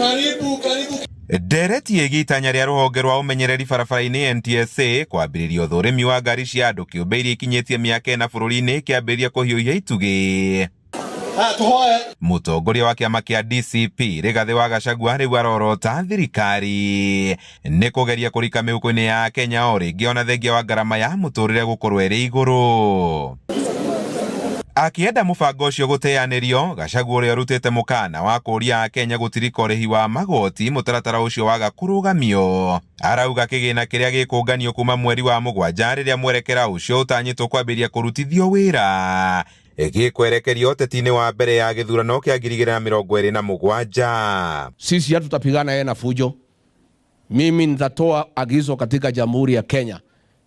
Karibu, karibu. Ndereti ĩgiĩ itanya rĩa rũhonge rwa ũmenyereri barabara-inĩ NTSA kwambĩrĩria ũthũrĩmi wa ngari cia andũ kĩũmbe iria ikinyĩtie mĩaka ĩna bũrũri-inĩ kĩambĩrĩria kũhiũhia itugĩ. Tuhoe. Mũtongoria wa kĩama kĩa DCP Rigathĩ wa Gachagua rĩu arorota thirikari nĩ kũgeria kũrika mĩhuko-inĩ ya Kenya o rĩngĩ ona thengia wa ngarama ya mũtũrĩre gũkorwo ĩrĩ igũrũ. Akĩenda mũbango ũcio gũteanĩrio, Gachagua ũrĩa ũrutĩte mũkana wa kũũria Akenya gũtirika ũrĩhi wa magoti mũtaratara ũcio waga kũrũgamio. Arauga kĩgĩna kĩrĩa gĩkũnganio kuma mweri wa mũgwanja rĩrĩa mwerekera ũcio ũtanyĩtwo kwambĩrĩria kũrutithio wĩra gĩkwerekerio ũteti-inĩ wa mbere ya gĩthurano kĩa 2027. Sisi hatutapigana yeye na fujo. Mimi nitatoa agizo katika Jamhuri ya Kenya,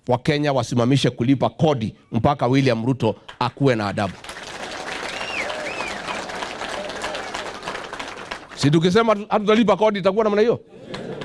Wakenya wasimamishe kulipa kodi mpaka William Ruto akuwe na adabu. Si tukisema hatutalipa kodi itakuwa namna hiyo?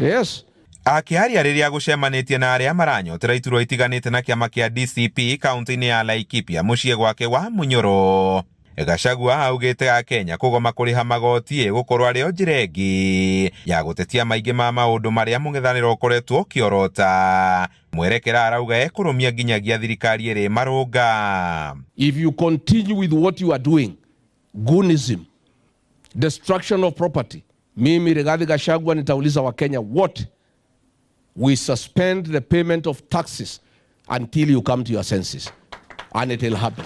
Yes. Akĩaria rĩrĩa gũcemanĩtie na arĩa maranyotera iturwa itiganĩte na kĩama kĩa DCP kaunti-inĩ ya Laikipia mũciĩ gwake wa Munyoro. Gachagua augĩte Akenya kũgoma kũrĩha magoti ĩgũkorwo arĩ o njĩra ĩngĩ ya gũtetia maingĩ ma maũndũ marĩa mũng'ethanĩro ũkoretwo ũkĩorota. Mwerekera arauga ekũrũmia nginyagia thirikari ĩrĩ marũnga. If you continue with what you are doing, goonism, destruction of property, mimi Rigathi Gachagua nitauliza Wakenya wote, we suspend the payment of taxes until you come to your senses, and it will happen.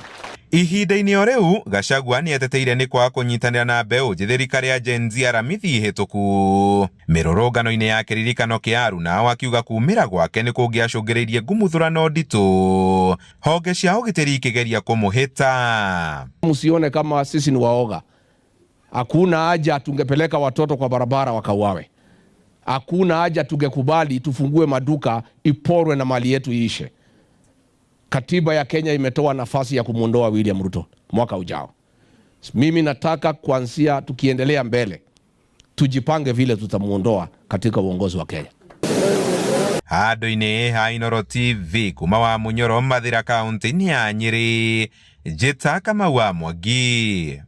Ihinda-inĩ o rĩu Gachagua nĩ eteteire nĩ kwaga kũnyitanĩra na mbeũ njĩthĩ rika rĩa Gen Z aramithi hĩtũku mĩrũrũngano-inĩ ya kĩririkano kĩa Arunao akiuga kumĩra gwake nĩ kũngĩacũngĩrĩirie ngumuthũrano nditũ honge cia ũgitĩri ikĩgeria kũmũhĩta. Msione kama sisi ni waoga. Hakuna haja tungepeleka watoto kwa barabara wakauawe. Hakuna haja tungekubali tufungue maduka iporwe na mali yetu iishe. Katiba ya Kenya imetoa nafasi ya kumwondoa William Ruto mwaka ujao. Mimi nataka kuanzia tukiendelea mbele tujipange vile tutamuondoa katika uongozi wa Kenya. Handũ-inĩ ha Inooro TV kuma wa Munyoro Mathira kaunti-inĩ ya Nyĩrĩ, Njĩta Kamau wa Mwangi.